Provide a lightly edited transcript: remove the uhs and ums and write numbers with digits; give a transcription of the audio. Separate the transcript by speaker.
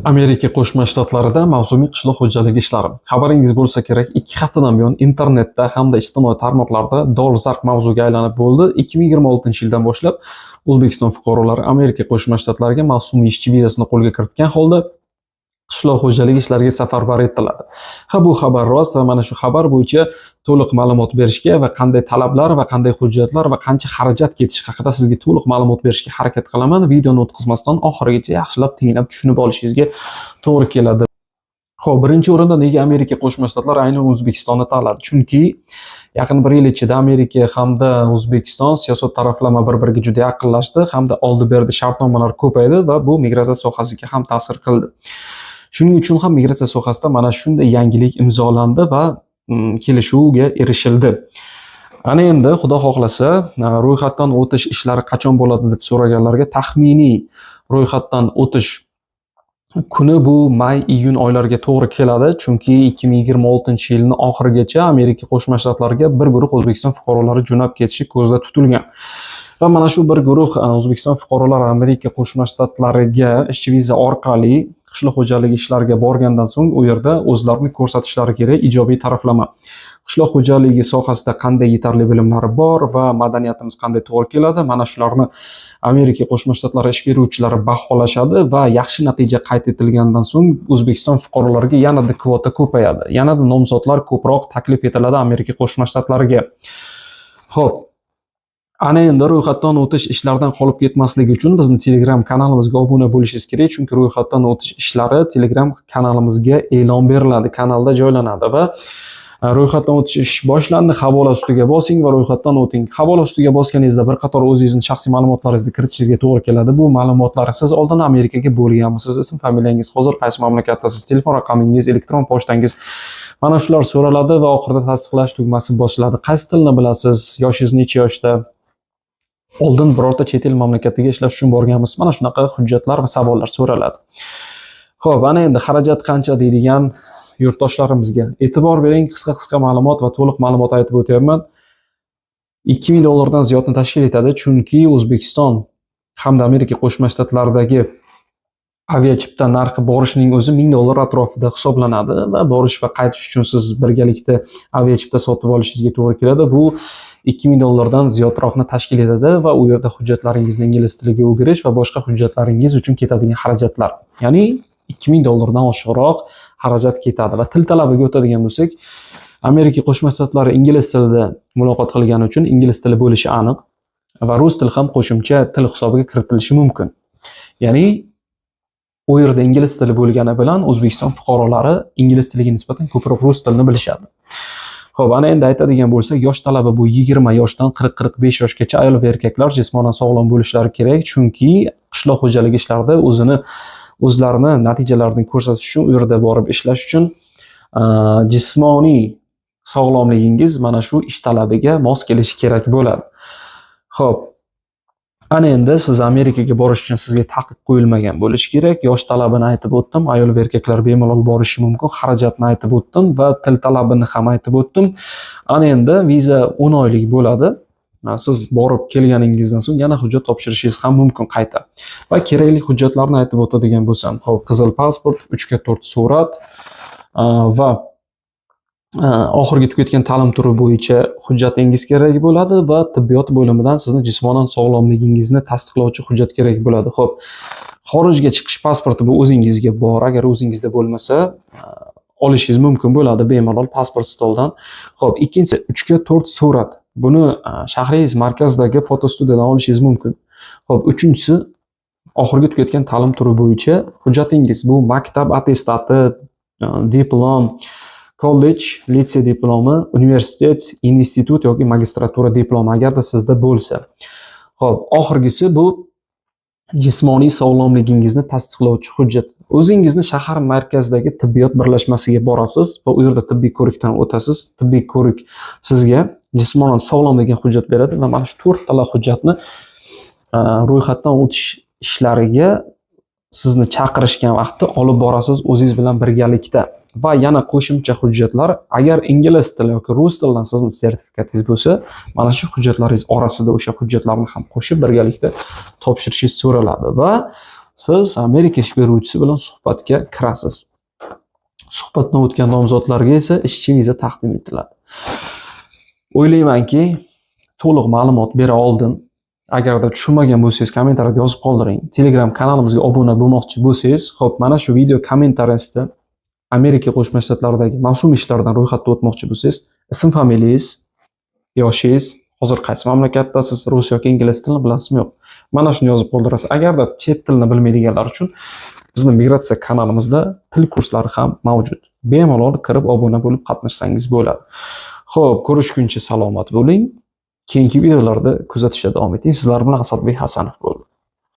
Speaker 1: Amerika Qo'shma Shtatlarida mavsumiy qishloq xo'jaligi ishlari. Xabaringiz bo'lsa kerak, 2 haftadan buyon internetda hamda ijtimoiy tarmoqlarda dolzarb mavzuga aylanib bo'ldi. 2026-yildan boshlab O'zbekiston fuqarolari Amerika Qo'shma Shtatlariga mavsumiy ishchi vizasini qo'lga kiritgan holda qishloq xo'jaligi ishlariga safarbar etiladi. Ha, bu xabar rost va mana shu xabar bo'yicha to'liq ma'lumot berishga va qanday talablar va qanday hujjatlar va qancha xarajat ketishi haqida sizga to'liq ma'lumot berishga harakat qilaman. Videoni o'tkazmasdan oxirigacha yaxshilab tinglab tushunib olishingizga to'g'ri keladi. Xo'p, birinchi o'rinda nega Amerika Qo'shma Shtatlari aynan O'zbekistonni tanladi? Chunki yaqin bir yil ichida Amerika hamda O'zbekiston siyosat taraflama bir-biriga juda yaqinlashdi hamda oldi-berdi shartnomalar ko'paydi va bu migratsiya sohasiga ham ta'sir qildi. Shuning uchun ham migratsiya sohasida mana shunday yangilik imzolandi va kelishuvga erishildi. Ana endi, Xudo xohlasa, ro'yxatdan o'tish ishlari qachon bo'ladi deb so'raganlarga taxminiy ro'yxatdan o'tish kuni bu may, iyun oylariga to'g'ri keladi, chunki 2026-yilni oxirigacha Amerika Qo'shma Shtatlariga bir guruh O'zbekiston fuqarolari jo'nab ketishi ko'zda tutilgan. Va mana shu bir guruh O'zbekiston fuqarolari Amerika Qo'shma Shtatlariga ishchi viza orqali qishloq xo'jaligi ishlariga borgandan so'ng u yerda o'zlarini ko'rsatishlari kerak ijobiy taraflama. Qishloq xo'jaligi sohasida qanday yetarli bilimlari bor va madaniyatimiz qanday to'g'ri keladi, mana shularni Amerika Qo'shma Shtatlari ish beruvchilari baholashadi va yaxshi natija qayd etilgandan so'ng O'zbekiston fuqarolariga yanada kvota ko'payadi. Yanada nomzodlar ko'proq taklif etiladi Amerika Qo'shma Shtatlariga. Xo'p, ana endi ro'yxatdan o'tish ishlaridan qolib ketmasligi uchun bizni Telegram kanalimizga obuna bo'lishingiz kerak, chunki ro'yxatdan o'tish ishlari Telegram kanalimizga e'lon beriladi, kanalda joylanadi va ro'yxatdan o'tish ish boshlandi, havola ustiga bosing va ro'yxatdan o'ting. Havola ustiga bosganingizda bir qator o'zingizni shaxsiy ma'lumotlaringizni kiritishingizga to'g'ri keladi. Bu ma'lumotlar: siz oldin Amerikaga bo'lganmisiz, ism familiyangiz, hozir qaysi mamlakatdasiz, telefon raqamingiz, elektron pochtangiz, mana shular so'raladi va oxirida tasdiqlash tugmasi bosiladi. Qaysi tilni bilasiz, yoshingiz necha yoshda, oldin birorta chet el mamlakatiga ishlash uchun borganmisiz? Mana shunaqa hujjatlar va savollar so'raladi. Xo'p, ana endi xarajat qancha deydigan yurtdoshlarimizga e'tibor bering, qisqa-qisqa ma'lumot va to'liq ma'lumot aytib o'tyapman. 2000 dollardan ziyodni tashkil etadi, chunki O'zbekiston hamda Amerika Qo'shma Shtatlaridagi aviachipta narxi borishning o'zi 1000 dollar atrofida hisoblanadi va borish va qaytish uchun siz birgalikda aviachipta sotib olishingizga to'g'ri keladi. Bu 2000 dollardan ziyodroqni tashkil etadi va u yerda hujjatlaringizni ingliz tiliga o'girish va boshqa hujjatlaringiz uchun ketadigan xarajatlar. Ya'ni 2000 dollardan oshiqroq xarajat ketadi. Va til talabiga o'tadigan bo'lsak, Amerika Qo'shma Shtatlari ingliz tilida muloqot qilgani uchun ingliz tili bo'lishi aniq va rus tili ham qo'shimcha til hisobiga kiritilishi mumkin. Ya'ni u yerda ingliz tili bo'lgani bilan O'zbekiston fuqarolari ingliz tiliga nisbatan ko'proq rus tilini bilishadi. Xo'p, ana endi aytadigan bo'lsak, yosh talabi bu 20 yoshdan 40-45 yoshgacha ayol va erkaklar jismonan sog'lom bo'lishlari kerak, chunki qishloq xo'jaligi ishlarida o'zlarini natijalarini ko'rsatish uchun, u yerda borib ishlash uchun jismoniy sog'lomligingiz mana shu ish talabiga mos kelishi kerak bo'ladi. Xo'p, ana endi siz Amerikaga borish uchun sizga taqiq qo'yilmagan bo'lishi kerak. Yosh talabini aytib o'tdim. Ayol va erkaklar bemalol borishi mumkin. Xarajatni aytib o'tdim va til talabini ham aytib o'tdim. Ana endi viza 10 oylik bo'ladi. Siz borib kelganingizdan so'ng yana hujjat topshirishingiz ham mumkin qayta. Va kerakli hujjatlarni aytib o'tadigan bo'lsam, xo'p, qizil pasport, 3 ga 4 surat va oxirgi tugatgan ta'lim turi bo'yicha hujjatingiz kerak bo'ladi va tibbiyot bo'limidan sizni jismonan sog'lomligingizni tasdiqlovchi hujjat kerak bo'ladi. Xo'p, xorijga chiqish pasporti bu o'zingizga bor, agar o'zingizda bo'lmasa, olishingiz mumkin bo'ladi bemalol pasport stoldan. Xo'p, ikkinchisi 3 ga 4 surat. Buni shahringiz markazidagi fotostudiyadan olishingiz mumkin. Xo'p, uchinchisi oxirgi tugatgan ta'lim turi bo'yicha hujjatingiz. Bu maktab attestati, diplom, kollej, litsey diplomi, universitet, institut yoki magistratura diplomi agarda sizda bo'lsa. Xo'p, oxirgisi bu jismoniy sog'lomligingizni tasdiqlovchi hujjat. O'zingizni shahar markazidagi tibbiyot birlashmasiga borasiz va u yerda tibbiy ko'rikdan o'tasiz. Tibbiy ko'rik sizga jismonan sog'lom degan hujjat beradi va mana shu to'rttala hujjatni ro'yxatdan o'tish ishlariga sizni chaqirishgan vaqtda olib borasiz o'zingiz bilan birgalikda. Va yana qo'shimcha hujjatlar, agar ingliz tili yoki rus tilidan sizni sertifikatingiz bo'lsa, mana shu hujjatlaringiz orasida o'sha hujjatlarni ham qo'shib birgalikda topshirishingiz so'raladi va Siz Amerika ish beruvchisi bilan suhbatga kirasiz. Suhbatdan o'tgan nomzodlarga esa ishchi viza taqdim etiladi. O'ylaymanki, to'liq ma'lumot bera oldim. Agarda tushunmagan bo'lsangiz, kommentariyada yozib qoldiring. Telegram kanalimizga obuna bo'lmoqchi bo'lsangiz, xo'p, mana shu video kommentariyasida Amerika Qo'shma Shtatlaridagi mavsumiy ishlardan ro'yxatdan o'tmoqchi bo'lsangiz, ism, familiyangiz, yoshingiz, hozir qaysi mamlakatdasiz, rus yoki ingliz tilini bilasizmi, yo'q. Mana shuni yozib qoldirasiz. Agarda chet tilini bilmaydiganlar uchun bizni migratsiya kanalimizda til kurslari ham mavjud. Bemalol kirib obuna bo'lib qatnashsangiz bo'ladi. Xo'p, ko'rishguncha salomat bo'ling. Keyingi videolarda kuzatishda davom eting. Sizlar bilan Asadbek Hasanov bo'ldi.